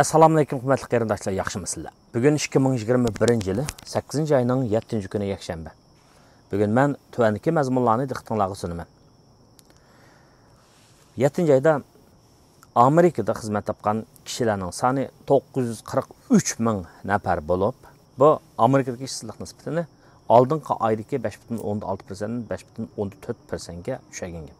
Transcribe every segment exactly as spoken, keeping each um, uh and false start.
ئەسسالامۇئەلەيكۇم، ھۆرمەتلىك قېرىنداشلار، ياخشىمۇسىلەر؟ بۈگۈن ئىككى مىڭ يىگىرمە بىرىنچى يىلى سەككىزىنچى ئاينىڭ يەتتىنچى كۈنى، يەكشەنبە. بۈگۈن مەن تۆۋەندىكى مەزمۇنلارنى دىققىتىڭلارغا سۇنىمەن. يەتتىنچى ئايدا ئامېرىكىدا خىزمەت تاپقان كىشىلەرنىڭ سانى توققۇز يۈز قىرىق ئۈچ مىڭ نەپەر بولۇپ، بۇ ئامېرىكىدىكى ئىشسىزلىق نىسبىتىنى ئالدىنقى ئايدىكى بەش پۈتۈن ئوندىن ئالتە پىرسەنت، بەش پۈتۈن ئوندىن تۆت پىرسەنتكە چۈشۈرگەن گەپ.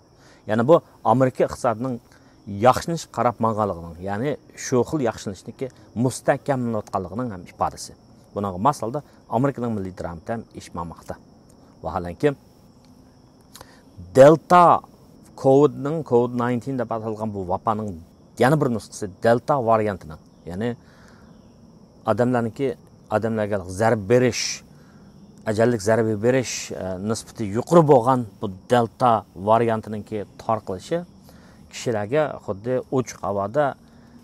يەنى بۇ ئامېرىكا ئىقتىسادىنىڭ ياخشىلىنىشقا قاراپ ماڭغانلىقىنىڭ، يەنى شۇ خىل ياخشىلىنىشنىڭكى مۇستەھكەملىنىۋاتقانلىقىنىڭ ھەم ئىپادىسى. بۇنىڭغا ماس ھالدا ئامېرىكىنىڭ مىللىي دىرامىتى ھەم ئېشىپ ماڭماقتا. ۋاھالەنكى، دېلتا كوۋىدنىڭ، كوۋىد ناينتىن دەپ ئاتالغان بۇ ۋابانىڭ يەنە بىر نۇسخىسى، دېلتا ۋارىيانتىنىڭ، يەنى ئادەملەرنىڭكى، ئادەملەرگە زەربە بېرىش، ئەجەللىك زەربە بېرىش، ئە، نىسبىتى يۇقىرى بولغان بۇ دېلتا ۋارىيانتىنىڭكى تارقىلىشى كىشىلەرگە خۇددى ئوچۇق ھاۋادا،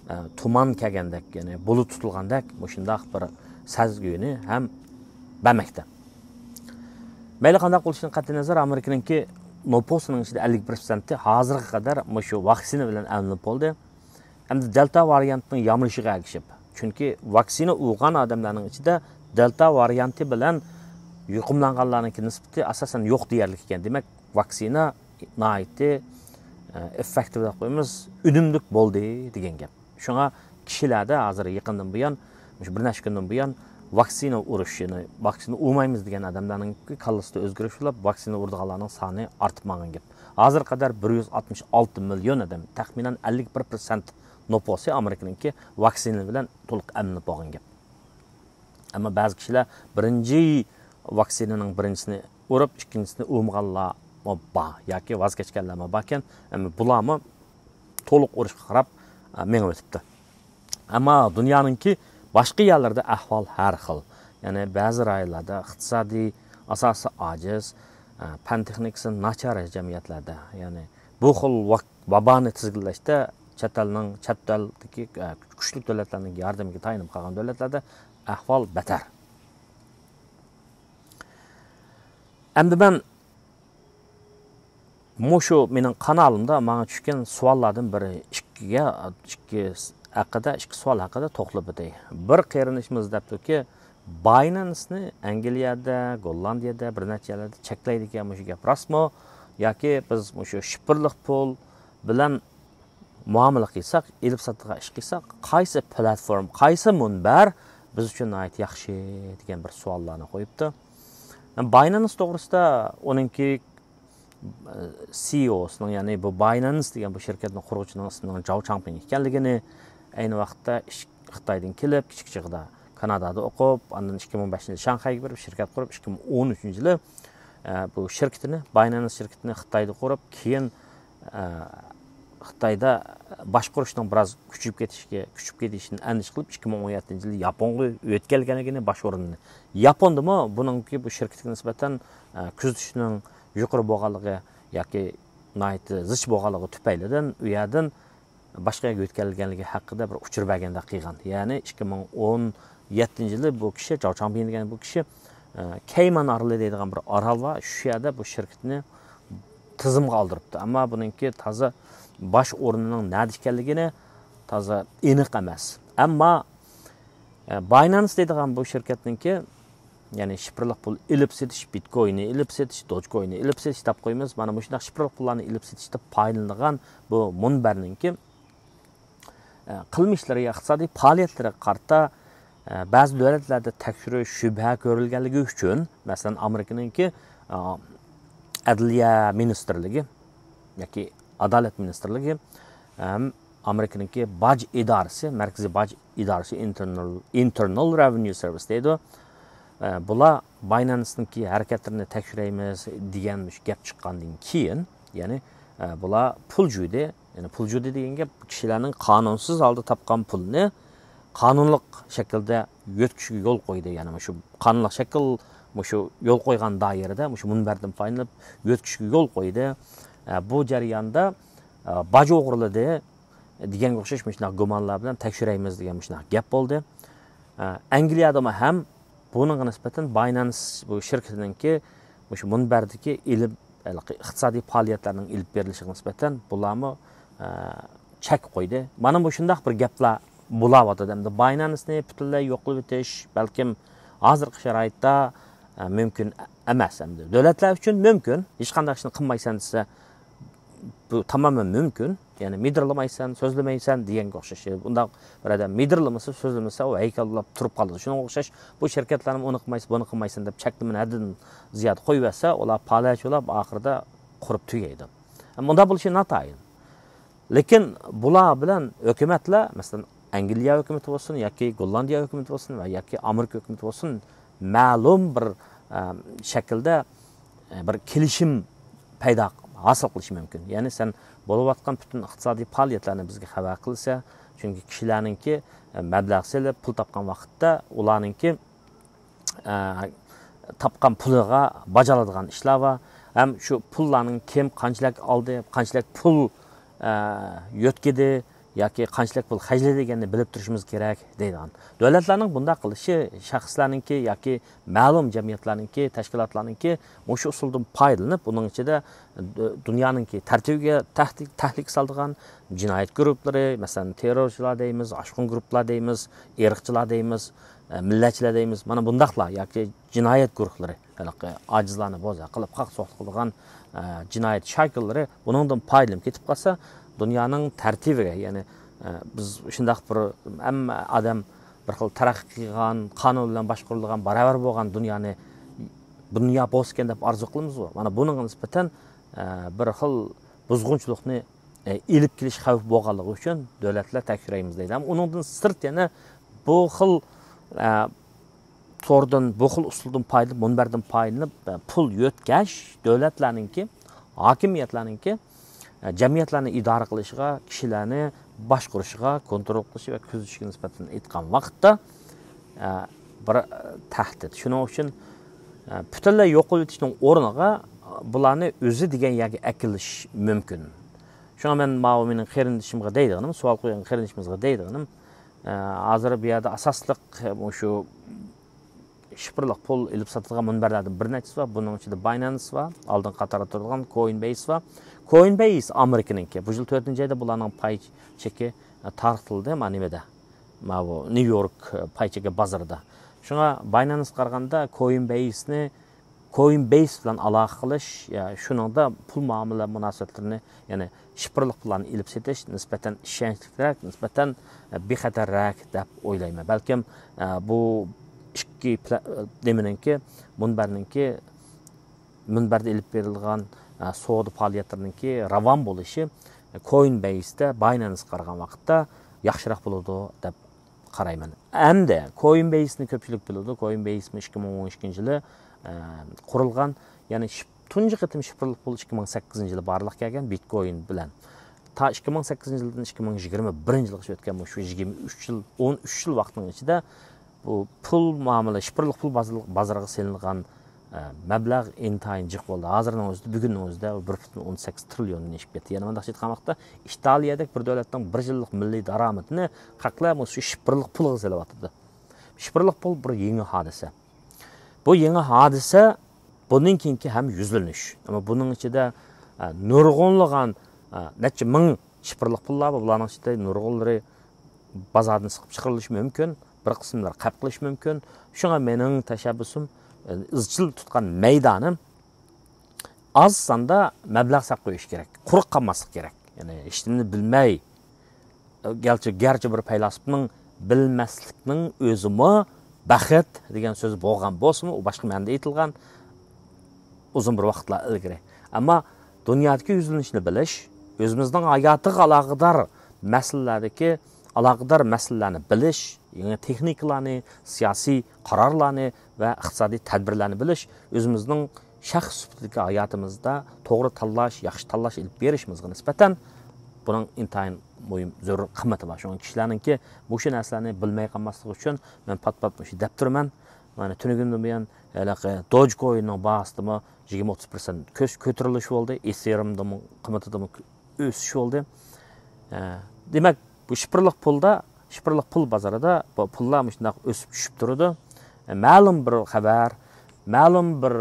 ئە، تۇمان كەلگەندەك، يەنى بۇلۇت تۇتۇلغاندەك مۇشۇنداق بىر سەزگۈنى ھەم بەرمەكتە. مەيلى قانداق بولۇشىدىن قەتئىينەزەر، ئامېرىكىنىڭكى نوپۇسىنىڭ ئىچىدە ئەللىك بىر پىرسەنتى ھازىرغا قەدەر مۇشۇ ۋاكسىنا بىلەن ئەملىنىپ بولدى. ئەمدى دېلتا ۋارىيانتىنىڭ يامرىشىغا ئەگىشىپ، چۈنكى ۋاكسىنا ئۇرغان ئادەملەرنىڭ ئىچىدە دېلتا ۋارىيانتى بىلەن يۇقۇملانغانلارنىڭكى نىسبىتى ئاساسەن يوق دېيەرلىك ئىكەن. دېمەك، ۋاكسىنا ناھايىتى، ئە، ئېففېكتىپ دەپ قويىمىز، ئۈنۈملۈك بولدى دېگەن گەپ. شۇڭا كىشىلەردە ھازىر يېقىندىن بۇيان، مۇشۇ بىر نەچچە كۈندىن بۇيان ۋاكسىنا ئۇرۇش، يەنى ۋاكسىنا ئۇرمايمىز دېگەن ئادەملەرنىڭ كاللىسىدا ئۆزگىرىش بولۇپ، ۋاكسىنا ئۇرىدىغانلارنىڭ سانى ئارتىپ ماڭغان گەپ. ھازىرغا قەدەر بىر يۈز ئاتمىش ئالتە مىليون ئادەم، تەخمىنەن ئەللىك بىر پىرسەنت نوپۇسى ئامېرىكىنىڭكى ۋاكسىنا بىلەن تولۇق ئەملىنىپ بولغان گەپ. ئەمما بەزى كىشىلەر بىرىنچى ۋاكسىنىنىڭ بىرىنچىسىنى ئۇرۇپ، ئىككىنچىسىنى ئۇرمىغانلارمۇ بار ياكى ۋاز كەچكەنلەرمۇ باركەن. ئەمما بۇلارمۇ تولۇق ئۇرۇشقا قاراپ، ئە، مېڭىۋېتىپتۇ. ئەمما دۇنيانىڭكى باشقا يەرلىرىدە ئەھۋال ھەر خىل. يەنى بەزى رايونلاردا ئىقتىسادىي ئاساسى ئاجىز، ئە، پەن تېخنىكىسى ناچار جەمئىيەتلەردە، يەنى بۇ خىل ۋاك-، ۋابانى تىزگىنلەشتە چەت ئەلنىڭ، چەت ئەلدىكى، ئە، كۈچلۈك دۆلەتلەرنىڭ ياردىمىگە تايىنىپ قالغان دۆلەتلەردە ئەھۋال بەتەر. ئەمدى مەن مۇشۇ مېنىڭ قانالىمدا ماڭا چۈشكەن سوئاللاردىن بىرى، ئىككىگە، ئىككى ھەققىدە، ئىككى سوئال ھەققىدە توختىلىپ ئۆتەي. بىر قېرىندىشىمىز دەپتۇكى، باينانسنى ئەنگلىيەدە، گوللاندىيەدە، بىر نەچچە يەرلەردە چەكلەيدىكەن، مۇشۇ گەپ راستمۇ؟ ياكى بىز مۇشۇ شىفىرلىق پۇل بىلەن مۇئامىلە قىلساق، ئېلىپ ساتىدىغان ئىش قىلساق، قايسى پلاتفورما، قايسى مۇنبەر بىز ئۈچۈن ناھايىتى ياخشى دېگەن بىر سوئاللارنى قويۇپتۇ. باينانس توغرىسىدا ئۇنىڭكى، ئە، سىئىئوسىنىڭ، يەنى بۇ باينانس دېگەن بۇ شىركەتنىڭ قۇرغۇچىنىڭ ئىسمىنىڭ جاۋ چاڭپىڭ ئىكەنلىكىنى، ئەينى ۋاقىتتا ئىش-، خىتايدىن كېلىپ، كىچىك چېغىدا كانادادا ئوقۇپ، ئاندىن ئىككى مىڭ بەشىنچى يىلى شاڭخەيگە بېرىپ شىركەت قۇرۇپ، ئىككى مىڭ ئون ئۈچىنچى يىلى، ئە، بۇ شىركىتىنى، باينانس شىركىتىنى خىتايدا قۇرۇپ، كېيىن، ئە، خىتايدا باشقۇرۇشنىڭ بىراز كۈچىيىپ كېتىشىگە، كۈچىيىپ كېتىشىدىن ئەندىشە قىلىپ، ئىككى مىڭ ئون يەتتىنچى يىلى ياپونغا ئۆتكەلگەنلىكىنى، باش ئورنىنى. ياپوندىمۇ بۇنىڭكى، بۇ شىركىتىگە نىسبەتەن، ئە، كۆزىتىشنىڭ يۇقىرى بولغانلىقى ياكى ناھايىتى زىچ بولغانلىقى تۈپەيلىدىن، ئۇ يەردىن باشقا يەرگە ئۆتكەلگەنلىكى ھەققىدە بىر ئۇچۇر بەرگەندەك قىلغان. يەنى ئىككى مىڭ ئون يەتتىنچى يىلى بۇ كىشى، جاۋ چاڭپىڭ دېگەن بۇ كىشى، ئە، كەيمان ئارىلى دەيدىغان بىر ئارال بار، شۇ يەردە بۇ شىركىتىنى تىزىمغا ئالدۇرۇپتۇ. ئەمما بۇنىڭكى تازا باش ئورنىنىڭ نەدە ئىكەنلىكىنى تازا ئېنىق ئەمەس. ئەمما، ئە، باينانس دەيدىغان بۇ شىركەتنىڭكى، يەنى شىفىرلىق پۇل ئېلىپ سېتىش، بىتكويننى ئېلىپ سېتىش، دوجكويننى ئېلىپ سېتىش دەپ قويىمىز. مانا مۇشۇنداق شىفىرلىق پۇللارنى ئېلىپ سېتىشتا پايدىلىنىدىغان بۇ مۇنبەرنىڭكى، ئە، قىلمىشلىرى، ئىقتىسادىي پائالىيەتلىرىگە قارىتا، ئە، بەزى دۆلەتلەردە تەكشۈرۈش، شۈبھە كۆرۈلگەنلىكى ئۈچۈن، مەسىلەن، ئامېرىكىنىڭكى، ئە، ئەدلىيە مىنىستىرلىكى ياكى ئادالەت مىنىستىرلىكى ھەم ئامېرىكىنىڭكى باج ئىدارىسى، مەركىزىي باج ئىدارىسى، ئىنتېرنال، ئىنتېرنال رېۋېنيۇ سېرۋىس دەيدۇ. ئە، بۇلار باينانسنىڭكى ھەرىكەتلىرىنى تەكشۈرەيمىز دېگەن مۇشۇ گەپ چىققاندىن كېيىن، يەنى، ئە، بۇلار پۇل جۇيدى. يەنى پۇل جۇيدى دېگەن گەپ، كىشىلەرنىڭ قانۇنسىز ھالدا تاپقان پۇلىنى قانۇنلۇق شەكىلدە يۆتكىشىگە يول قويدى. يەنى مۇشۇ قانۇنلۇق شەكىل، مۇشۇ يول قويغان دائىرىدە، مۇشۇ مۇنبەردىن پايدىلىنىپ يۆتكىشىگە يول قويدى. ئە، بۇ جەرياندا، ئە، باج ئوغرىلىدى دېگەنگە ئوخشاش مۇشۇنداق گۇمانلار بىلەن تەكشۈرەيمىز دېگەن مۇشۇنداق گەپ بولدى. ئە، ئەنگلىيەدىمۇ ھەم بۇنىڭغا نىسبەتەن باينانس، بۇ شىركىتىنىڭكى مۇشۇ مۇنبەردىكى ئېلىپ، ھېلىقى ئىقتىسادىي پائالىيەتلەرنىڭ ئېلىپ بېرىلىشىغا نىسبەتەن بۇلارمۇ، ئە، چەك قويدى. مانا مۇشۇنداق بىر گەپلەر بولاۋاتىدۇ. ئەمدى باينانسنى پۈتۈنلەي يوق قىلىۋېتىش بەلكىم ھازىرقى شارائىتتا، ئە، مۇمكىن ئەمەس. ئەمدى دۆلەتلەر ئۈچۈن مۇمكىن. ھېچقانداق ئىشنى قىلمايسەن دېسە، بۇ تامامەن مۇمكىن. يەنى مىدىرلىمايسەن، سۆزلىمەيسەن دېگەنگە ئوخشاش. بۇنداق بىر ئادەم مىدىرلىمىسا، سۆزلىمىسە، ئۇ ھەيكەللەپ تۇرۇپ قالىدۇ. شۇنىڭغا ئوخشاش بۇ شىركەتلەرمۇ ئۇنى قىلمايسىز، بۇنى قىلمايسەن دەپ چەكلىمىنى ھەددىدىن زىيادە قويۇۋەتسە، ئۇلار پالەچ بولاپ ئاخىرىدا قۇرۇپ تۈگەيدۇ. مۇنداق بولۇشى ناتايىن. لېكىن بۇلار بىلەن ھۆكۈمەتلەر، مەسىلەن، ئەنگلىيە ھۆكۈمىتى بولسۇن ياكى گوللاندىيە ھۆكۈمىتى بولسۇن ۋە ياكى ئامېرىكا ھۆكۈمىتى بولسۇن، مەلۇم بىر، ئە، شەكىلدە، ئە، بىر كېلىشىم پەيدا ھاسىل قىلىشى مۇمكىن. يەنى سەن بولۇۋاتقان پۈتۈن ئىقتىسادىي پائالىيەتلەرنى بىزگە خەۋەر قىلسا، چۈنكى كىشىلەرنىڭكى، ئە، مەبلەغ سېلىپ پۇل تاپقان ۋاقىتتا ئۇلارنىڭكى ئە، تاپقان پۇلىغا باجارىدىغان ئىشلار بار. ھەم شۇ پۇللارنىڭ كىم قانچىلىك ئالدى، قانچىلىك پۇل، ئە، يۆتكىدى ياكى قانچىلىك پۇل خەجلىدى دېگەننى بىلىپ تۇرۇشىمىز كېرەك دەيدىغان. دۆلەتلەرنىڭ بۇنداق قىلىشى شەخسلەرنىڭكى ياكى مەلۇم جەمئىيەتلەرنىڭكى، تەشكىلاتلارنىڭكى مۇشۇ ئۇسۇلدىن پايدىلىنىپ، بۇنىڭ ئىچىدە دۇ-، دۇنيانىڭكى تەرتىپىگە تەھدىت-، تەھلىكە سالىدىغان جىنايەت گۇرۇپپىلىرى، مەسىلەن، تېررورچىلار دەيمىز، ئاشقۇن گۇرۇپپىلار دەيمىز، ئىرقچىلار دەيمىز، ئە، مىللەتچىلەر دەيمىز، مانا بۇنداقلار ياكى جىنايەت گۇرۇھلىرى، ھېلىقى ئاجىزلارنى بوزەك قىلىپ قاقسۇق قىلىدىغان، ئە، جىنايەت شاكىللىرى بۇنىڭدىن پايدىلىنىپ كېتىپ قالسا، دۇنيانىڭ تەرتىپىگە، يەنى، ئە، بىز شۇنداق بىر ھەممە ئادەم بىر خىل تەرەققىي قىلغان، قانۇن بىلەن باشقۇرۇلغان، باراۋەر بولغان دۇنيانى، دۇنيا بولسىكەن دەپ ئارزۇ قىلىمىزغۇ. مانا بۇنىڭغا نىسبەتەن، ئە، بىر خىل بۇزغۇنچىلىقنى، ئە، ئېلىپ كېلىش خەۋپى بولغانلىقى ئۈچۈن دۆلەتلەر تەكشۈرەيمىز دەيدۇ. ئەمما ئۇنىڭدىن سىرت يەنە بۇ خىل، ئە، توردىن، بۇ خىل ئۇسۇلدىن پايدىلىنىپ، مۇنبەردىن پايدىلىنىپ، ئە، پۇل يۆتكەش دۆلەتلەرنىڭكى، ھاكىمىيەتلەرنىڭكى، ئە، جەمئىيەتلەرنى ئىدارە قىلىشىغا، كىشىلەرنى باشقۇرۇشىغا، كونترول قىلىشى ۋە كۆزىتىشىگە نىسبەتەن ئېيتقان ۋاقىتتا، ئە، بىر، ئە، تەھدىت. شۇنىڭ ئۈچۈن، ئە، پۈتۈنلەي يوق قىلىۋېتىشنىڭ ئورنىغا، ئە، بۇلارنى ئۆزى دېگەن يەرگە ئەكېلىش مۇمكىن. شۇڭا مەن ماۋۇ مېنىڭ قېرىندىشىمغا دەيدىغىنىم، سوئال قويغان قېرىندىشىمىزغا دەيدىغىنىم، ئە، ھازىر بۇ يەردە ئاساسلىق، ئە، مۇشۇ شىفىرلىق پۇل ئېلىپ ساتىدىغان مۇنبەرلەردىن بىر نەچچىسى بار. بۇنىڭ ئىچىدە باينانس بار، ئالدىنقى قاتاردا تۇرىدىغان كويىنبەيس بار. كويىنبەيس ئامېرىكىنىڭكى. بۇ يىل تۆتىنچى ئايدا بۇلارنىڭ پاي چېكى، ئە، تارقىتىلدى، ما نېمىدە. ماۋۇ نيۇ يورك، ئە، پاي چېكى بازىرىدا. شۇڭا باينانسقا قارىغاندا كويىنبەيسنى، كويىنبەيس بىلەن ئالاقە قىلىش، يا، شۇنىڭدا پۇل مۇئامىلە مۇناسىۋەتلىرىنى، يەنى شىفىرلىق پۇللارنى ئېلىپ سېتىش نىسبەتەن ئىشەنچلىكرەك، نىسبەتەن، ئە، بىخەتەررەك دەپ ئويلايمەن. بەلكىم، ئە، بۇ ئىككى پلە-، نېمىنىڭكى، مۇنبەرنىڭكى، مۇنبەردە ئېلىپ بېرىلغان، ئە، سودا پائالىيەتلىرىنىڭكى راۋان بولۇشى، ئە، كويىنبەيستە باينانسقا قارىغان ۋاقىتتا ياخشىراق بولىدۇ دەپ قارايمەن. ئەمدى كويىنبەيسنى كۆپچىلىك بىلىدۇ. كويىنبەيسمۇ ئىككى مىڭ ئون ئىككىنچى يىلى، ئە، قۇرۇلغان. يەنى شىپ-، تۇنجى قېتىم شىفىرلىق پۇل ئىككى مىڭ سەككىزىنچى يىلى بارلىققا كەلگەن بىتكوين بىلەن. تا ئىككى مىڭ سەككىزىنچى يىلدىن ئىككى مىڭ يىگىرمە بىرىنچى يىلغىچە ئۆتكەن مۇشۇ يىگىرمە ئۈچ يىل، ئون ئۈچ يىل ۋاقىتنىڭ ئىچىدە بۇ پۇل مۇئامىلە، شىفىرلىق پۇل بازىلىق-، بازىرىغا سېلىنغان، ئە، مەبلەغ ئىنتايىن جىق بولدى. ھازىرنىڭ ئۆزىدە، بۈگۈننىڭ ئۆزىدە بىر پۈتۈن ئون سەككىز تىرىليوندىن ئېشىپ كەتتى. يەنە مۇنداقچە ئېيتقان ۋاقىتتا، ئىتالىيەدەك بىر دۆلەتنىڭ بىر يىللىق مىللىي دارامىتىنى خەقلەر مۇشۇ شىفىرلىق پۇلغا سېلىۋاتىدۇ. شىفىرلىق پۇل بىر يېڭى ھادىسە. بۇ يېڭى ھادىسە، بۇنىڭ كېيىنكى ھەم يۈزلىنىش. ئەمما بۇنىڭ ئىچىدە، ئە، نۇرغۇنلىغان، ئە، نەچچە مىڭ شىفىرلىق پۇللار بار. بۇلارنىڭ ئىچىدە نۇرغۇنلىرى بازاردىن سىقىپ چىقىرىلىشى مۇمكىن، بىر قىسىملىرى قەپ قىلىشى مۇمكىن. شۇڭا مېنىڭ تەشەببۇسۇم، ئە، ئىزچىل تۇتقان مەيدانىم، ئاز ساندا مەبلەغ سېلىپ قويۇش كېرەك. قۇرۇق قالماسلىق كېرەك. يەنى ھېچنېمىنى بىلمەي، گەرچە، گەرچە بىر پەيلاسوپنىڭ بىلمەسلىكنىڭ ئۆزىمۇ بەخت دېگەن سۆز بولغان بولسىمۇ، ئۇ باشقا مەنىدە ئېيتىلغان ئۇزۇن بىر ۋاقىتلار ئىلگىرى. ئەمما دۇنيادىكى يۈزلىنىشنى بىلىش، ئۆزىمىزنىڭ ھاياتىغا ئالاقىدار مەسىلىلەردىكى ئالاقىدار مەسىلىلەرنى بىلىش، يېڭى تېخنىكىلارنى، سىياسىي قارارلارنى ۋە ئىقتىسادىي تەدبىرلەرنى بىلىش ئۆزىمىزنىڭ شەخس سۈپىتىدىكى ھاياتىمىزدا توغرا تاللاش، ياخشى تاللاش ئېلىپ بېرىشىمىزغا نىسبەتەن بۇنىڭ ئىنتايىن مۇھىم، زۆرۈر قىممىتى بار. شۇڭا كىشىلەرنىڭكى مۇشۇ نەرسىلەرنى بىلمەي قالماسلىقى ئۈچۈن مەن پات-پات مۇشۇ دەپ تۇرىمەن. مانا تۈنۈگۈندىن بۇيان ھېلىقى دوجكويننىڭ باھاسىدىمۇ يىگىرمە ئوتتۇز پىرسەنت كۆ-، كۆتۈرۈلۈش بولدى. ئېسېرىمدىمۇ قىممىتىدىمۇ ئۆسۈش بولدى. ئە، دېمەك، بۇ شىفىرلىق پۇلدا، شىفىرلىق پۇل بازىرىدا بۇ پۇللار مۇشۇنداق ئۆسۈپ چۈشۈپ تۇرىدۇ. ئە، مەلۇم بىر خەۋەر، مەلۇم بىر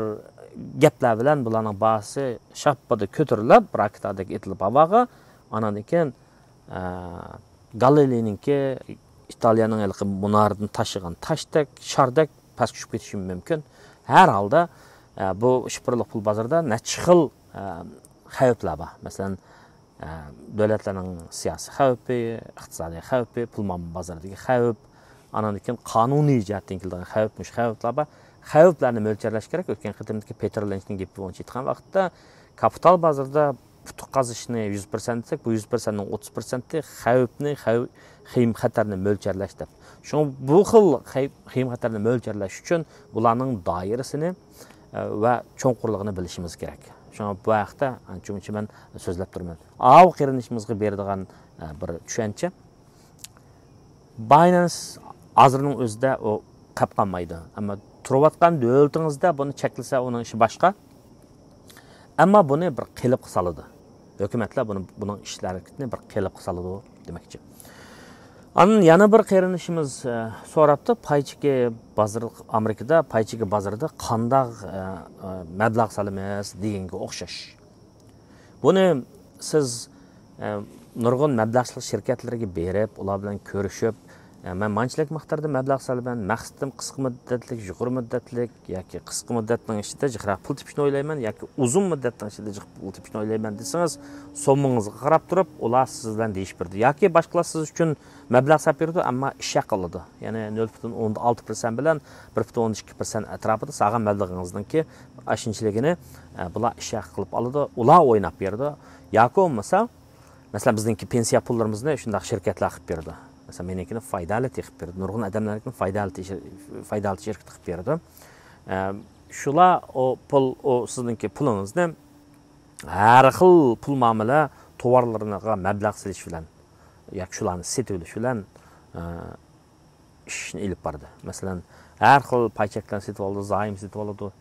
گەپلەر بىلەن بۇلارنىڭ باھاسى شاپپىدە كۆتۈرۈلۈپ، راكېتادەك ئېتىلىپ ھاۋاغا، ئاناندىن كېيىن، ئە، گالىلېينىڭكى ئىتالىيەنىڭ ھېلىقى مۇنارىدىن تاشلىغان تاشتەك، شاردەك پەسكە چۈشۈپ كېتىشى مۇمكىن. ھەر ھالدا، ئە، بۇ شىفىرلىق پۇل بازىرىدا نەچچە خىل، ئە، خەۋپلەر بار. مەسىلەن، ئە، دۆلەتلەرنىڭ سىياسىي خەۋپى، ئىقتىسادىي خەۋپى، پۇل مۇئامىلە بازىرىدىكى خەۋپ، ئاندىن كېيىن قانۇنىي جەھەتتىن كېلىدىغان خەۋپ، مۇشۇ خەۋپلەر بار. خەۋپلەرنى مۆلچەرلەش كېرەك. ئۆتكەن قېتىمدىكى پېتېر لىنچنىڭ گېپى بويىچە ئېيتقان ۋاقىتتا، كاپىتال بازىرىدا ئۇتۇق قازىنىشنى يۈز پىرسەنت دېسەك، بۇ يۈز پىرسەنتنىڭ ئوتتۇز پىرسەنتى خەۋپنى، خەۋ-، خېيىم خەتەرنى مۆلچەرلەش دەپ. شۇڭا بۇ خىل خەي-، خېيىم خەتەرنى مۆلچەرلەش ئۈچۈن بۇلارنىڭ دائىرىسىنى، ئە، ۋە چوڭقۇرلۇقىنى بىلىشىمىز كېرەك. شۇڭا بۇ ھەقتە ئانچە-مۇنچە مەن سۆزلەپ تۇرىمەن. ئاۋۇ قېرىندىشىمىزغا بېرىدىغان، ئە، بىر چۈشەنچە. باينانس ھازىرنىڭ ئۆزىدە ئۇ قاپ قالمايدۇ. ئەمما تۇرۇۋاتقان دۆلىتىڭىزدە بۇنى چەكلىسە، ئۇنىڭ ئىشى باشقا. ئەمما بۇنى بىر قېلىپقا سالىدۇ. ھۆكۈمەتلەر بۇنى، بۇنىڭ ئىش ھەرىكىتىنى بىر قېلىپقا سالىدۇ دېمەكچى. ئاندىن يەنە بىر قېرىندىشىمىز، ئە، سوراپتۇ، پاي چېكى بازىرى، ئامېرىكىدا پاي چېكى بازىرىدا قانداق، ئە، ئە، مەبلەغ سالىمىز دېگەنگە ئوخشاش. بۇنى سىز، ئە، نۇرغۇن مەبلەغچىلىك شىركەتلىرىگە بېرىپ، ئۇلار بىلەن كۆرۈشۈپ، ئە، مەن مانچىلىك مىقداردا مەبلەغ سالىمەن، مەقسىتىم قىسقا مۇددەتلىك، يۇقىرى مۇددەتلىك ياكى قىسقا مۇددەتنىڭ ئىچىدە جىقراق پۇل تېپىشنى ئويلايمەن ياكى ئۇزۇن مۇددەتنىڭ ئىچىدە جىق پۇل تېپىشنى ئويلايمەن دېسىڭىز، سوممىڭىزغا قاراپ تۇرۇپ، ئۇلار سىز بىلەن دېيىشىپ بېرىدۇ. ياكى باشقىلار سىز ئۈچۈن مەبلەغ ساپ بېرىدۇ، ئەمما ئىش ھەققى ئالىدۇ. يەنى نۆل پۈتۈن ئوندىن ئالتە پىرسەنت بىلەن بىر پۈتۈن ئوندىن ئىككى پىرسەنت ئەتراپىدا سالغان مەبلىغىڭىزنىڭكى ئاشۇنچىلىكىنى، ئە، بۇلار ئىش ھەققى قىلىپ ئالىدۇ، ئۇلار ئويناپ بېرىدۇ. ياكى بولمىسا، مەسىلەن، بىزنىڭكى پېنسىيە پۇللىرىمىزنى شۇنداق شىركەتلەر قىلىپ بېرىدۇ. مەسىلەن، مېنىڭكىنى فايدالىتى قىلىپ بېرىدۇ. نۇرغۇن ئادەملەرنىڭكىنى فايدالىتى شىر-، فايدالىتى شىركىتى قىلىپ بېرىدۇ. ئە، شۇلار ئۇ پۇل، ئۇ سىزنىڭكى پۇلىڭىزنى ھەر خىل پۇل مۇئامىلە توۋارلىرىغا مەبلەغ سېلىش بىلەن ياكى شۇلارنى سېتىۋېلىش بىلەن، ئە، ئىشنى ئېلىپ بارىدۇ. مەسىلەن، ھەر خىل پاي چەكلەرنى سېتىۋالىدۇ، زايوم سېتىۋالىدۇ.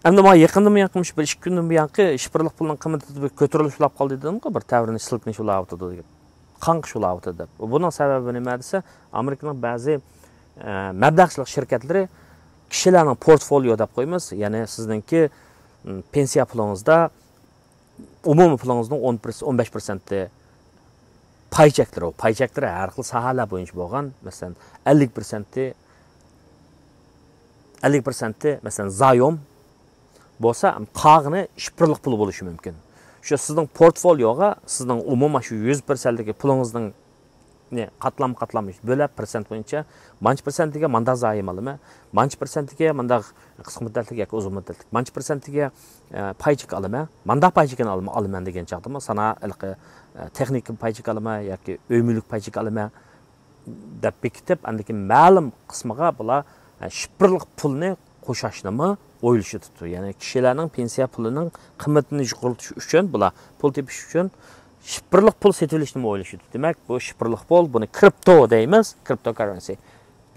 ئەمدى مانا يېقىندىن بۇيانقى، مۇشۇ بىر ئىككى كۈندىن بۇيانقى شىفىرلىق پۇلنىڭ قىممىتى بىر كۆتۈرۈلۈشلەپ قالدى دېدىمغۇ، بىر تەۋرىنىش، سىلكىنىش بولاۋاتىدۇ دېگەن. قاڭقىش بولاۋاتىدۇ دەپ. بۇنىڭ سەۋەبى نېمە دېسە، ئامېرىكىنىڭ بەزى، ئە، مەبلەغچىلىك شىركەتلىرى كىشىلەرنىڭ پورتفوليو دەپ قويىمىز، يەنى سىزنىڭكى، م، پېنسىيە پۇلىڭىزدا ئومۇمىي پۇلىڭىزنىڭ ئون پىرسەنت، ئون بەش پىرسەنتى پاي چەكلىرى، ئۇ پاي چەكلىرى ھەر خىل ساھەلەر بويىچە بولغان، مەسىلەن، ئەللىك پىرسەنتى، ئەللىك پىرسەنتى، مەسىلەن، زايوم بولسا، قالغىنى شىفىرلىق پۇل بولۇشى مۇمكىن. شۇ سىزنىڭ پورتفوليوغا، سىزنىڭ ئومۇمەن شۇ يۈز پىرسەنتلىكى پۇلىڭىزنىڭ نى قاتلام قاتلام بۆلەپ، پىرسەنت بويىچە مانچە پىرسەنتىگە مانداق زايوم ئالىمەن، مانچە پىرسەنتىگە مانداق قىسقا مۇددەتلىك ياكى ئۇزۇن مۇددەتلىك، مانچە پىرسەنتىگە، ئە، پاي چېكى ئالىمەن، مانداق پاي چېكىنى ئالىمەن، ئالىمەن دېگەن چاغدىمۇ، سانا ھېلىقى، ئە، تېخنىكا پاي چېكى ئالىمەن ياكى ئۆي مۈلۈك پاي چېكى ئالىمەن دەپ بېكىتىپ، ئاندىن كېيىن مەلۇم قىسمىغا بۇلار، ئە، شىفىرلىق پۇلنى قوشاشنىمۇ ئويلىشىۋېتىپتۇ. يەنى كىشىلەرنىڭ پېنسىيە پۇلىنىڭ قىممىتىنى يۇقىرىلىتىش ئۈچۈن بۇلار، پۇل تېپىش ئۈچۈن شىفىرلىق پۇل سېتىۋېلىشنىمۇ ئويلىشىۋېتىپتۇ. دېمەك، بۇ شىفىرلىق پۇل، بۇنى كرىپتو دەيمىز، كرىپتو كاررېنسى.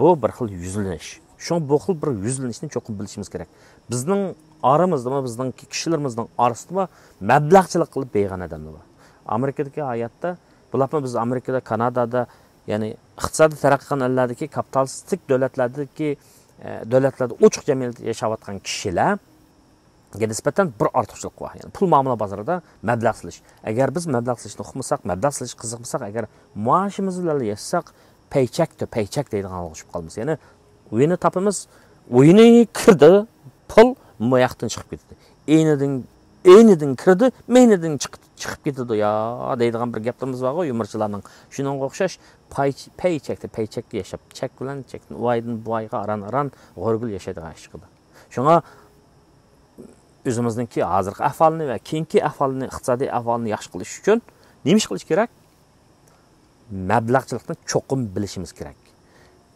بۇ بىر خىل يۈزلىنىش. شۇڭا بۇ خىل بىر يۈزلىنىشنى چوقۇم بىلىشىمىز كېرەك. بىزنىڭ ئارىمىزدىمۇ، بىزنىڭ كىشىلىرىمىزنىڭ ئارىسىدىمۇ مەبلەغچىلىك قىلىپ بېيىغان ئادەملەر بار. ئامېرىكىدىكى ھاياتتا، بولۇپمۇ بىز ئامېرىكىدا، كانادادا، يەنى ئىقتىسادىي تەرەققىي قىلغان ئەللەردىكى، كاپىتالىستىك دۆلەتلەردىكى، ئە، دۆلەتلەردە ئوچۇق جەمئىيەتتە ياشاۋاتقان كىشىلەرگە نىسبەتەن بىر ئارتۇقچىلىق بار. يەنى پۇل مۇئامىلە بازىرىدا مەبلەغ سېلىش. ئەگەر بىز مەبلەغ سېلىشنى ئۇقمىساق، مەبلەغ سېلىشقا قىزىقمىساق، ئەگەر مائاشىمىز بىلەن ياشىساق، پەيچەكتۇ، پەيچەك دەيدىغانغا چۈشۈپ قالمىسا. يەنى ئوينى تاپىمىز، ئوينى كىردى، پۇل مۇياقتىن چىقىپ كېتىدۇ. ئىنىدىن، ئىنىدىن كىردى، مەينىدىن چىقىپ، چىقىپ كېتىدۇ يا دەيدىغان بىر گەپلىرىمىز بارغۇ، يۇمۇرچىلارنىڭ. شۇنىڭغا ئوخشاش پاي، پەيچەكتە، پەيچەككە ياشاپ، چەك بىلەن چەكتىن، ئۇ ئايدىن بۇ ئايغا ئاران-ئاران غورىگىل ياشايدىغان ئىش چىقىدۇ. شۇڭا ئۆزىمىزنىڭكى ھازىرقى ئەھۋالنى ۋە كېيىنكى ئەھۋالنى، ئىقتىسادىي ئەھۋالنى ياخشى قىلىش ئۈچۈن نېمە ئىش قىلىش كېرەك؟ مەبلەغچىلىكنى چوقۇم بىلىشىمىز كېرەك.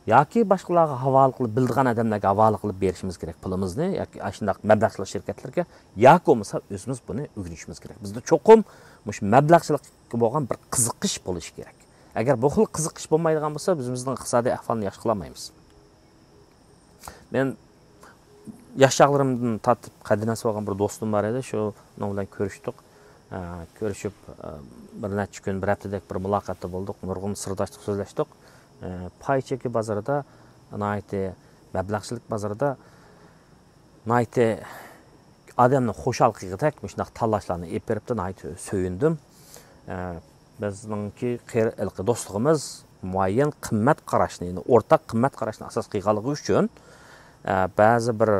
ياكى باشقىلارغا ھاۋالە قىلىپ، بىلىدىغان ئادەملەرگە ھاۋالە قىلىپ بېرىشىمىز كېرەك پۇلىمىزنى، ياكى ئاشۇنداق مەبلەغچىلىك شىركەتلىرىگە، ياكى بولمىسا ئۆزىمىز بۇنى ئۆگىنىشىمىز كېرەك. بىزدە چوقۇم مۇشۇ مەبلەغچىلىككە بولغان بىر قىزىقىش بولۇشى كېرەك. ئەگەر بۇ خىل قىزىقىش بولمايدىغان بولسا، بىز ئۆزىمىزنىڭ ئىقتىسادىي ئەھۋالىنى ياخشى قىلالمايمىز. مەن ياش چاغلىرىمدىن تارتىپ قەدىناسى بولغان بىر دوستۇم بار ئىدى، شۇنىڭ بىلەن كۆرۈشتۇق. ئە، كۆرۈشۈپ، ئە، بىر نەچچە كۈن، بىر ھەپتىدەك بىر مۇلاقاتتا بولدۇق، نۇرغۇن سىرداشلىق سۆزلەشتۇق. ئە، پاي چېكى بازىرىدا، ناھايىتى مەبلەغچىلىك بازىرىدا ناھايىتى ئادەمنى خۇشال قىلغۇدەك مۇشۇنداق تاللاشلارنى ئېلىپ بېرىپتۇ، ناھايىتى سۆيۈندۈم. ئە، بىزنىڭكى قېرى-، ھېلىقى دوستلۇقىمىز مۇئەييەن قىممەت قاراشنى، يەنى ئورتاق قىممەت قاراشنى ئاساس قىلغانلىقى ئۈچۈن، ئە، بەزى بىر،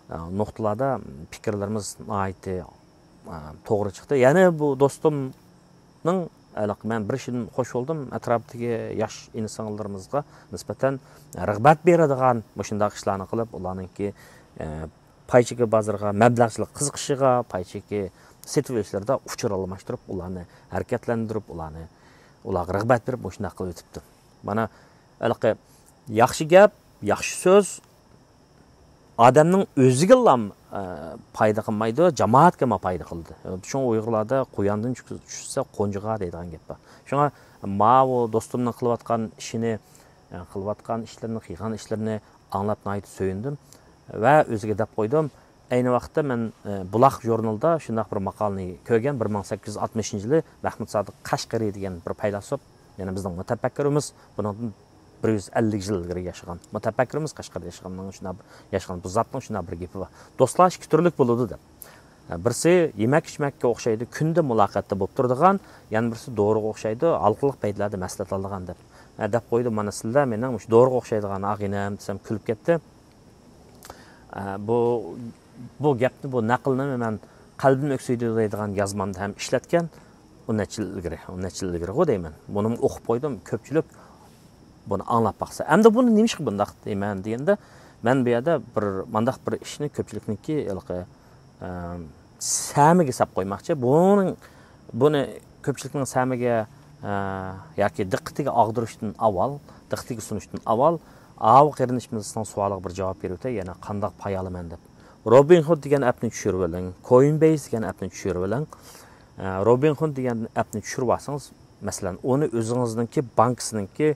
ئە، نۇقتىلاردا پىكىرلىرىمىز ناھايىتى، ئە، توغرا چىقتى. يەنە بۇ دوستۇمنىڭ، ھېلىقى مەن بىر ئىشىدىن خوش بولدۇم. ئەتراپتىكى ياش ئىنى-سىڭىللىرىمىزغا نىسبەتەن رىغبەت بېرىدىغان مۇشۇنداق ئىشلارنى قىلىپ، ئۇلارنىڭكى، ئە، پاي چېكى بازىرىغا مەبلەغچىلىك قىزىقىشىغا، پاي چېكى سېتىۋېلىشلىرىدا ئۇچۇر ئالماشتۇرۇپ، ئۇلارنى ھەرىكەتلەندۈرۈپ، ئۇلارنى، ئۇلارغا رىغبەت بېرىپ، مۇشۇنداق قىلىۋېتىپتۇ. مانا، ھېلىقى ياخشى گەپ، ياخشى سۆز ئادەمنىڭ ئۆزىگىلا، ئە، پايدا قىلمايدۇ، جامائەتكىمۇ پايدا قىلىدۇ. شۇڭا ئۇيغۇرلاردا «قوياندىن چۈش-، چۈشسە قونچىغا» دەيدىغان گەپ بار. شۇڭا ماۋۇ دوستۇمنىڭ قىلىۋاتقان ئىشىنى، ئە، قىلىۋاتقان ئىشلىرىنى، قىلغان ئىشلىرىنى ئاڭلاپ ناھايىتى سۆيۈندۈم. ۋە ئۆزىگە دەپ قويدۇم. ئەينى ۋاقىتتا مەن، ئە، بۇلاق ژۇرنىلىدا شۇنداق بىر ماقالىنى كۆرگەن، بىر مىڭ سەككىز يۈز ئاتمىشىنچى يىلى مەھمۇد سادىق قەشقىرى دېگەن بىر پەيلاسوپ، يەنى بىزنىڭ مۇتەپەككۇرىمىز، بۇنىڭدىن بىر يۈز ئەللىك يىل ئىلگىرى ياشىغان مۇتەپەككۇرىمىز، قەشقەردە ياشىغاننىڭ شۇنداق بىر، ياشىغان بۇ زاتنىڭ شۇنداق بىر گېپى بار. «دوستلار ئىككى تۈرلۈك بولىدۇ» دەپ. ئە، بىرسى يېمەك-ئىچمەككە ئوخشايدۇ، كۈندە مۇلاقاتتا بولۇپ تۇرىدىغان، يەنە بىرسى دورىغا ئوخشايدۇ، ھالقىلىق پەيتلەردە مەسلىھەت ئالىدىغان دەپ. ئە، دەپ قويدۇم، «مانا سىلەر مېنىڭ مۇشۇ دورىغا ئوخشايدىغان ئاغىنەم» دېسەم، كۈلۈپ كەتتى. ئە، بۇ، بۇ گەپنى، بۇ نەقىلنى مەن «قەلبىم ئۆكسۈيدۇ» دەيدىغان يازمامدا ھەم ئىشلەتكەن. ئون نەچچە يىل ئىلگىرى، ئون نەچچە يىل ئىلگىرىغۇ دەيمەن. بۇنىمۇ ئوقۇپ قويدۇم، كۆپچىلىك بۇنى ئاڭلاپ باقسا. ئەمدى بۇنى نېمىشقا بۇنداق دەيمەن دېگەندە، مەن بۇ يەردە بىر، مانداق بىر ئىشنى كۆپچىلىكنىڭكى ھېلىقى، ئە، سەمىگە ساپ قويماقچى. بۇنىڭ، بۇنى كۆپچىلىكنىڭ سەمىگە، ئە، ياكى دىققىتىگە ئاغدۇرۇشتىن ئاۋۋال، دىققىتىگە سۇنۇشتىن ئاۋۋال، ئاۋۇ قېرىندىشىمىزنىڭ سوئالىغا بىر جاۋاب بېرىۋېتەي، يەنە قانداق پاي ئالىمەن دەپ. روبىنخۇد دېگەن ئەپنى چۈشۈرۈۋېلىڭ، كويىنبەيس دېگەن ئەپنى چۈشۈرۈۋېلىڭ. ئە، روبىنخۇد دېگەن ئەپنى چۈشۈرۈۋالسىڭىز، مەسىلەن، ئۇنى ئۆزىڭىزنىڭكى بانكىسىنىڭكى،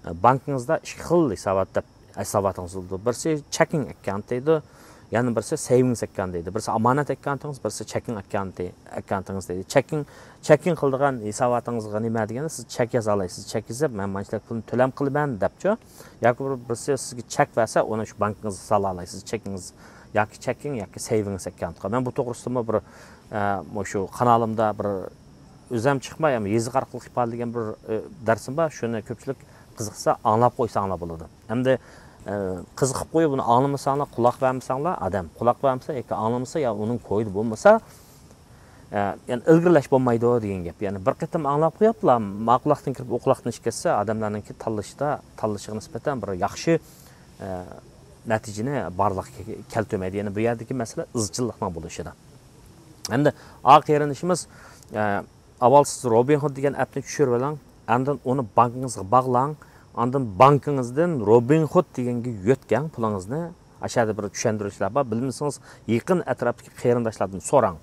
ئە، بانكىڭىزدا ئىككى خىل ھېسابات دەپ، ھېساباتىڭىز بولىدۇ. بىرسى چېكىڭ ئەككاونت دەيدۇ، يەنە بىرسى سەيۋىڭس ئەككاونت دەيدۇ. بىرسى ئامانەت ئەككاونتىڭىز، بىرسى چېكىڭ ئەككاونتى، ئەككاونتىڭىز دەيدۇ. چېكىڭ، چېكىڭ قىلىدىغان ھېساباتىڭىزغا نېمە دېگەندە، سىز چېك يازالايسىز. چېك يېزىپ، «مەن مانچىلىك پۇلنى تۆلەم قىلىمەن» دەپچۇ. ياكى بىر، بىرسى سىزگە چېك بەرسە، ئۇنى شۇ بانكىڭىزغا سالالايسىز، چېكىڭىز ياكى چېكىڭ ياكى سەيۋىڭس ئەككاونتقا. مەن بۇ توغرىسىدىمۇ بىر، ئە، مۇشۇ قانالىمدا بىر ئۆزۈم چىقماي، ئەمما يېزىق ئارقىلىق ئىپادىلىگەن بىر، ئە، دەرسىم بار. شۇنى كۆپچىلىك قىزىقسا ئاڭلاپ قويساڭلار بولىدۇ. ئەمدى، ئە، قىزىقىپ قويۇپ بۇنى ئاڭلىمىساڭلار، قۇلاق بەرمىسەڭلار، ئادەم قۇلاق بەرمىسە ياكى ئاڭلىمىسا يا ئۇنىڭ كويىدا بولمىسا، ئە، يەنى ئىلگىرىلەش بولمايدۇ دېگەن گەپ. يەنى بىر قېتىم ئاڭلاپ قويۇپلا، ما قۇلاقتىن كىرىپ ئۇ قۇلاقتىن چىقىپ كەتسە، ئادەملەرنىڭكى تاللىشىدا، تاللىشىغا نىسبەتەن بىر ياخشى، ئە، نەتىجىنى بارلىققا كەلتۈرمەيدۇ. يەنى بۇ يەردىكى مەسىلە ئىزچىللىقنىڭ بولۇشىدا. ئەمدى ئا قېرىندىشىمىز، ئە، ئاۋۋال سىز روبىنخۇد دېگەن ئەپنى چۈشۈرۈۋېلىڭ، ئاندىن ئۇنى بانكىڭىزغا باغلاڭ، ئاندىن بانكىڭىزدىن روبىنخۇد دېگەنگە يۆتكەڭ پۇلىڭىزنى. ئاشۇ يەردە بىر چۈشەندۈرۈشلەر بار، بىلمىسىڭىز يېقىن ئەتراپتىكى قېرىنداشلاردىن سوراڭ.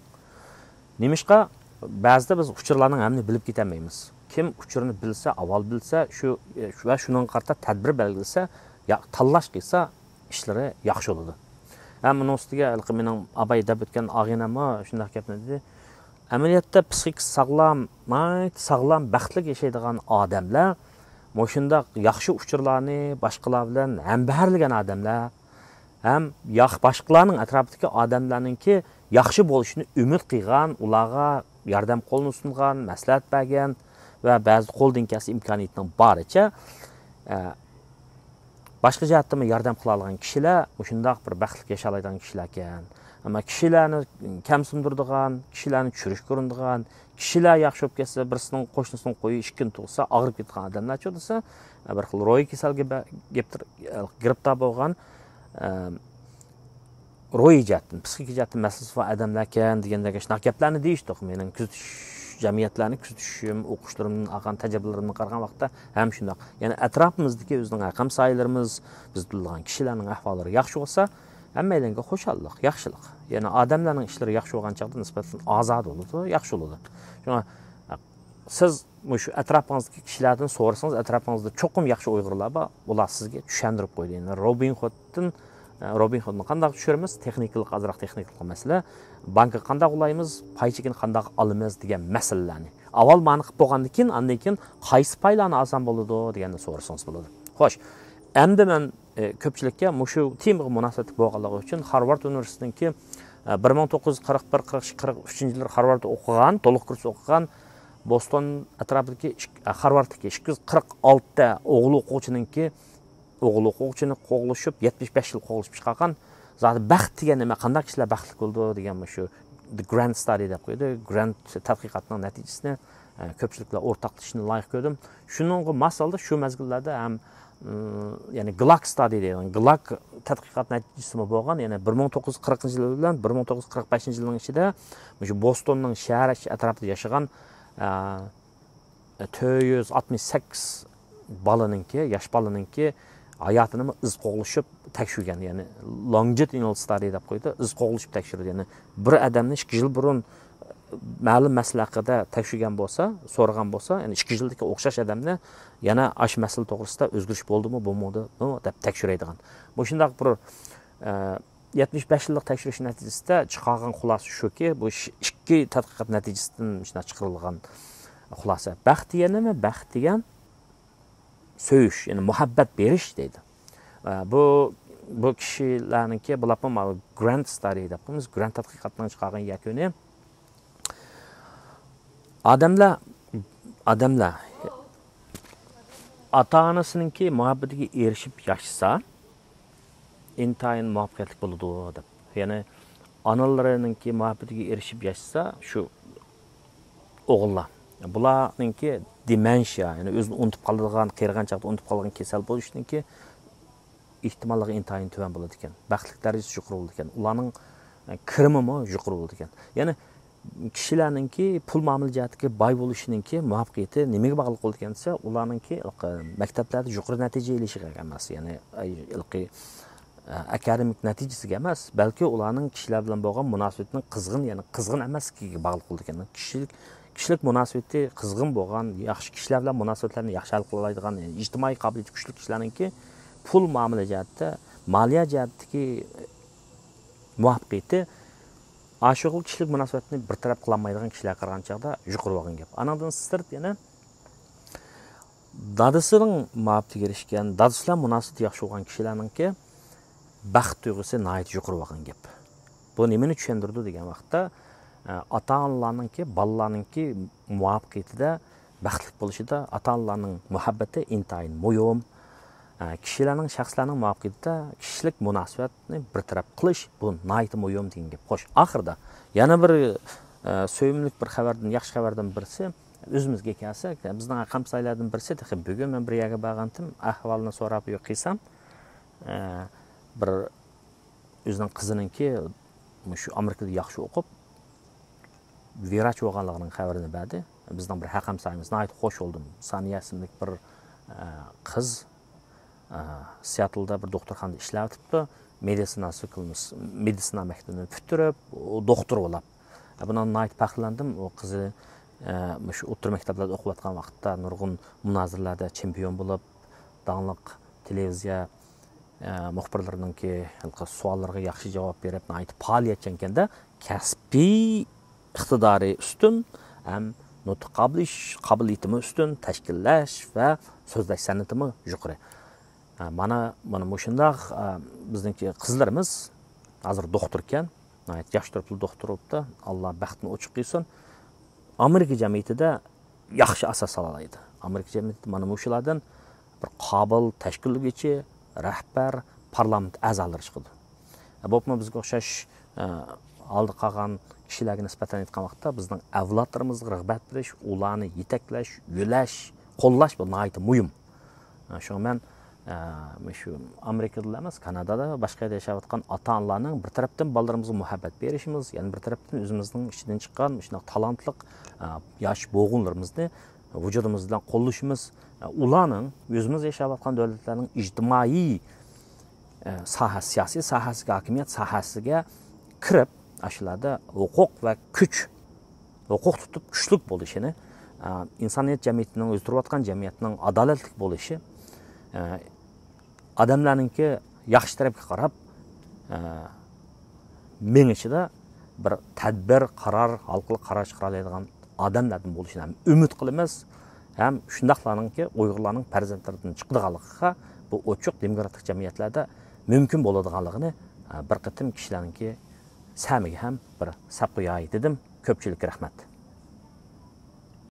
نېمىشقا؟ بەزىدە بىز ئۇچۇرلارنىڭ ھەممىنى بىلىپ كېتەلمەيمىز. كىم ئۇچۇرنى بىلسە، ئاۋۋال بىلسە، شۇ، ۋە شۇنىڭغا قارىتا تەدبىر بەلگىلىسە، يا، تاللاش قىلسا، ئىشلىرى ياخشى بولىدۇ. ھەم ئۇنىڭ ئۈستىگە ھېلىقى مېنىڭ ئاباي دەپ ئۆتكەن ئاغىنەممۇ شۇنداق گەپنى دېدى. ئەمەلىيەتتە پسىخىكىسى ساغلام، ناھايىتى ساغلام، بەختلىك ياشايدىغان ئادەملەر مۇشۇنداق ياخشى ئۇچۇرلارنى باشقىلار بىلەن ھەمبەھىرلىگەن ئادەملەر، ھەم ياخ-، باشقىلارنىڭ، ئەتراپتىكى ئادەملەرنىڭكى ياخشى بولۇشىنى ئۈمىد قىلغان، ئۇلارغا ياردەم قولىنى سۇنغان، مەسلىھەت بەرگەن ۋە بەزىدە قولدىن كەلسە ئىمكانىيىتىنىڭ بارىچە، ئە، باشقا جەھەتتىمۇ ياردەم قىلالىغان كىشىلەر مۇشۇنداق بىر بەختلىك ياشالايدىغان كىشىلەركەن. ئەمما كىشىلەرنى كەمسىندۈرىدىغان، كىشىلەرنى چۈشۈرۈشكە ئۇرۇنىدىغان، كىشىلەر ياخشى بولۇپ كەتسە، بىرسىنىڭ، قوشنىسىنىڭ قويى ئىككى كۈن تۇغسا ئاغرىپ كېتىدىغان ئادەملەرچۇ دېسە، بىر خىل روھىي كېسەلگە بە-، گىرىپتار بولغان، ئە، روھىي جەھەتتىن، پسىخىكا جەھەتتىن مەسىلىسى بار ئادەملەركەن دېگەندەك شۇنداق گەپلەرنى دېيىشتۇق. مېنىڭ كۆزىتىش، جەمئىيەتلەرنى كۆزىتىشىم، ئوقۇشلىرىمدىن ئالغان تەجرىبىلىرىمدىن قارىغان ۋاقىتتا ھەم شۇنداق. يەنى ئەتراپىمىزدىكى ئۆزىنىڭ ھەمسايىلىرىمىز، بىز بىلىدىغان كىشىلەرنىڭ ئەھۋاللىرى ياخشى بولسا، ھەممەيلەنگە خۇشاللىق، ياخشىلىق. يەنى ئادەملەرنىڭ ئىشلىرى ياخشى بولغان چاغدا نىسبەتەن ئازادە بولىدۇ، ياخشى بولىدۇ. شۇڭا سىز مۇشۇ ئەتراپىڭىزدىكى كىشىلەردىن سورىسىڭىز، ئەتراپىڭىزدا چوقۇم ياخشى ئۇيغۇرلار بار، ئۇلار سىزگە چۈشەندۈرۈپ قويىدۇ. يەنى روبىنخۇدتىن، ئە، روبىنخۇدنى قانداق چۈشۈرىمىز؟ تېخنىكىلىق، ئازراق تېخنىكىلىق مەسىلە. بانكىغا قانداق ئۇلايمىز؟ پاي چېكىنى قانداق ئالىمىز دېگەن مەسىلىلەرنى. ئاۋۋال مانا قىلىپ بولغاندىن كېيىن، ئاندىن كېيىن قايسى پايلارنى ئالسام بولىدۇ دېگەننى سورىسىڭىز بولىدۇ. خوش، ئەمدى مەن، ئە، كۆپچىلىككە مۇشۇ تېمىغا مۇناسىۋەتلىك بولغانلىقى ئۈچۈن خارۋارد ئۇنىۋېرسىتېتىنىڭكى، ئە، بىر مىڭ توققۇز يۈز قىرىق بىر، قىرىق ئىككى، قىرىق ئۈچىنچى يىللىرى خارۋاردتا ئوقۇغان، تولۇق كۇرس ئوقۇغان بوستون ئەتراپىدىكى ئىك-، ھارۋاردتىكى ئىككى يۈز قىرىق ئالتە ئوغۇل ئوقۇغۇچىنىڭكى، ئوغۇل ئوقۇغۇچىنى قوغلىشىپ، يەتمىش بەش يىل قوغلىشىپ چىقارغان، زادى بەخت دېگەن نېمە، قانداق كىشىلەر بەختلىك بولىدۇ دېگەن مۇشۇ The Grand Study دەپ قويىدۇ. گراند تەتقىقاتنىڭ نەتىجىسىنى، ئە، كۆپچىلىك بىلەن ئورتاقلىشىشنى لايىق كۆردۈم. شۇنىڭغا ماس ھالدا شۇ مەزگىللەردە ھەم، ئىم، يەنى گلاك ستادى دەيدىغان، گلاك تەتقىقات نەتىجىسىمۇ بولغان، يەنى بىر مىڭ توققۇز يۈز قىرىقىنچى يىل بىلەن بىر مىڭ توققۇز يۈز قىرىق بەشىنچى يىلنىڭ ئىچىدە مۇشۇ بوستوننىڭ شەھەر ئەتراپىدا ياشىغان، ئە، تۆت يۈز ئاتمىش سەككىز بالىنىڭكى، ياش بالىنىڭكى ھاياتىنىمۇ ئىز قوغلىشىپ تەكشۈرگەن، يەنى لونجىتۇدىنال ستادى دەپ قويىدۇ، ئىز قوغلىشىپ تەكشۈرىدۇ. يەنى بىر ئادەمنى ئىككى يىل بۇرۇن مەلۇم مەسىلە ھەققىدە تەكشۈرگەن بولسا، سورىغان بولسا، يەنى ئىككى يىلدىكى ئوخشاش ئادەمنى يەنە ئاشۇ مەسىلە توغرىسىدا ئۆزگىرىش بولدىمۇ، بولمىدىمۇ دەپ تەكشۈرەيدىغان. مۇشۇنداق بىر، ئە، يەتمىش بەش يىللىق تەكشۈرۈش نەتىجىسىدە چىقارغان خۇلاسە شۇكى، بۇ ئىش-، ئىككى تەتقىقات نەتىجىسىدىن شۇنداق چىقىرىلغان خۇلاسە. بەخت دېگەن نېمە؟ بەخت دېگەن سۆيۈش، يەنى مۇھەببەت بېرىش دەيدۇ. ئە، بۇ، بۇ كىشىلەرنىڭكى، بۇلارمۇ ماۋۇ گراند ستادى دەپ قويىمىز، گراند تەتقىقاتنىڭ چىقارغان يەكۈنى. ئادەملەر، ئادەملەر ئاتا-ئانىسىنىڭكى مۇھەببىتىگە ئېرىشىپ ياشىسا، ئىنتايىن مۇۋەپپەقىيەتلىك بولىدۇ دەپ. يەنى ئانىلىرىنىڭكى مۇھەببىتىگە ئېرىشىپ ياشىسا، شۇ ئوغۇللار، بۇلارنىڭكى دېمېنشىيا، يەنى ئۆزىنى ئۇنتۇپ قالىدىغان، قېرىغان چاغدا ئۇنتۇپ قالىدىغان كېسەل بولۇشنىڭكى ئېھتىماللىقى ئىنتايىن تۆۋەن بولىدىكەن. بەختلىك دەرىجىسى يۇقىرى بولىدىكەن. ئۇلارنىڭ، ئە، كىرىمىمۇ يۇقىرى بولىدىكەن. يەنى كىشىلەرنىڭكى پۇل مۇئامىلە جەھەتتىكى باي بولۇشىنىڭكى مۇۋەپپەقىيىتى نېمىگە باغلىق بولىدىكەن دېسە، ئۇلارنىڭكى مەكتەپلەردە يۇقىرى نەتىجە ئېلىشىغا ئەمەس، يەنى، ئەي، ھېلىقى، ئە، ئاكادېمىك نەتىجىسىگە ئەمەس، بەلكى ئۇلارنىڭ كىشىلەر بىلەن بولغان مۇناسىۋىتىنىڭ قىزغىن، يەنى قىزغىن ئەمەسلىكىگە باغلىق بولىدىكەن. كىشىلىك، كىشىلىك مۇناسىۋىتى قىزغىن بولغان، ياخشى كىشىلەر بىلەن مۇناسىۋەتلەرنى ياخشى ھەل قىلالايدىغان، يەنى ئىجتىمائىي قابىلىيىتى كۈچلۈك كىشىلەرنىڭكى پۇل مۇئامىلە جەھەتتە، مالىيە جەھەتتىكى مۇۋەپپەقىيىتى ئاشۇ خىل كىشىلىك مۇناسىۋەتنى بىر تەرەپ قىلالمايدىغان كىشىلەرگە قارىغان چاغدا يۇقىرى بولغان گەپ. ئانىڭدىن سىرت يەنە دادىسىنىڭ مۇھەببىتىگە ئېرىشكەن، دادىسى بىلەن مۇناسىۋىتى ياخشى بولغان كىشىلەرنىڭكى بەخت تۇيغۇسى ناھايىتى يۇقىرى بولغان گەپ. بۇ نېمىنى چۈشەندۈرىدۇ دېگەن ۋاقىتتا، ئە، ئاتا-ئانىلارنىڭكى، بالىلارنىڭكى مۇۋەپپەقىيىتىدە، بەختلىك بولۇشىدا ئاتا-ئانىلارنىڭ مۇھەببىتى ئىنتايىن مۇھىم. ئە، كىشىلەرنىڭ، شەخسلەرنىڭ مۇۋەپپەقىيىتىدە كىشىلىك مۇناسىۋەتنى بىر تەرەپ قىلىش، بۇ ناھايىتى مۇھىم دېگەن گەپ. خوش، ئاخىرىدا يەنە بىر، ئە، سۆيۈملۈك بىر خەۋەردىن، ياخشى خەۋەردىن بىرسى، ئۆزىمىزگە كەلسەك، بىزنىڭ ھەمسايىلەردىن بىرسى، تېخى بۈگۈن مەن بىر يەرگە بارغانتىم، ئەھۋالىنى سوراپ يوق قىلسام، ئە، بىر ئۆزىنىڭ قىزىنىڭكى مۇشۇ ئامېرىكىدا ياخشى ئوقۇپ، ۋراچ بولغانلىقىنىڭ خەۋىرىنى بەردى. بىزنىڭ بىر ھەق ھەمسايىمىز، ناھايىتى خوش بولدۇم. سانىيە ئىسىملىك بىر، ئە، قىز، ئە، سياتلدا بىر دوختۇرخانىدا ئىشلەۋېتىپتۇ. مېدىسىنا فاكۇلتېتى، مېدىسىنا مەكتىپىنى پۈتتۈرۈپ، ئۇ دوختۇر بولاپ. ئە، بۇنىڭدىن ناھايىتى پەخىرلەندىم. ئۇ قىزى، ئە، مۇشۇ ئوتتۇرا مەكتەپلەردە ئوقۇۋاتقان ۋاقىتتا نۇرغۇن مۇنازىرىلەردە چېمپىيون بولۇپ، داڭلىق تېلېۋىزىيە، ئە، مۇخبىرلىرىنىڭكى ھېلىقى سوئاللىرىغا ياخشى جاۋاب بېرىپ، ناھايىتى پائالىيەتچانكەن-دە، كەسپىي ئىقتىدارى ئۈستۈن، ھەم نۇتۇق قابىلىش-، قابىلىيىتىمۇ ئۈستۈن، تەشكىللەش ۋە سۆزلەش سەنئىتىمۇ يۇقىرى. ئە، مانا، مانا مۇشۇنداق، ئە، بىزنىڭكى قىزلىرىمىز ھازىر دوختۇركەن، ناھايىتى ياخشى تۇرۇپلا دوختۇر بوپتۇ. ئاللا بەختىنى ئوچۇق قىلسۇن. ئامېرىكا جەمئىيىتىدە ياخشى ئاساس سالالايدۇ. ئامېرىكا جەمئىيىتى مانا مۇشۇلاردىن بىر قابىل تەشكىللىگۈچى، رەھبەر، پارلامېنت ئەزالىرى چىقىدۇ. بولۇپمۇ بىزگە ئوخشاش، ئە، ھالدا قالغان كىشىلەرگە نىسبەتەن ئېيتقان ۋاقىتتا، بىزنىڭ ئەۋلادلىرىمىزغا رىغبەت بېرىش، ئۇلارنى يېتەكلەش، يۆلەش، قوللاش، بۇ ناھايىتى مۇھىم. شۇڭا مەن، ئە، مۇشۇ ئامېرىكىدىلا ئەمەس، كانادادا ۋە باشقا يەردە ياشاۋاتقان ئاتا-ئانىلارنىڭ بىر تەرەپتىن بالىلىرىمىزغا مۇھەببەت بېرىشىمىز، يەنە بىر تەرەپتىن ئۆزىمىزنىڭ ئىچىدىن چىققان مۇشۇنداق تالانتلىق، ئە، ياش بوغۇنلىرىمىزنى ۋۇجۇدىمىز بىلەن قوللىشىمىز، ئە، ئۇلارنىڭ ئۆزىمىز ياشاۋاتقان دۆلەتلەرنىڭ ئىجتىمائىي، ئە، ساھە، سىياسىي ساھەسىگە، ھاكىمىيەت ساھەسىگە كىرىپ، ئاشۇلاردا ھوقۇق ۋە كۈچ، ھوقۇق تۇتۇپ كۈچلۈك بولۇشىنى، ئە، ئىنسانىيەت جەمئىيىتىنىڭ، ئۆزى تۇرۇۋاتقان جەمئىيەتنىڭ ئادالەتلىك بولۇشى، ئە، ئادەملەرنىڭكى ياخشى تەرەپكە قاراپ، ئە، مېڭىشىدا بىر تەدبىر، قارار، ھالقىلىق قارار چىقىرالايدىغان ئادەملەردىن بولۇشىنى ھەم ئۈمىد قىلىمىز، ھەم شۇنداقلارنىڭكى ئۇيغۇرلارنىڭ پەرزەنتلىرىدىن چىقىدىغانلىقىغا بۇ ئوچۇق دېموكراتىك جەمئىيەتلەردە مۇمكىن بولىدىغانلىقىنى، ئە، بىر قېتىم كىشىلەرنىڭكى سەمىگە ھەم بىر سەپ قوياي دېدىم. كۆپچىلىككە رەھمەت.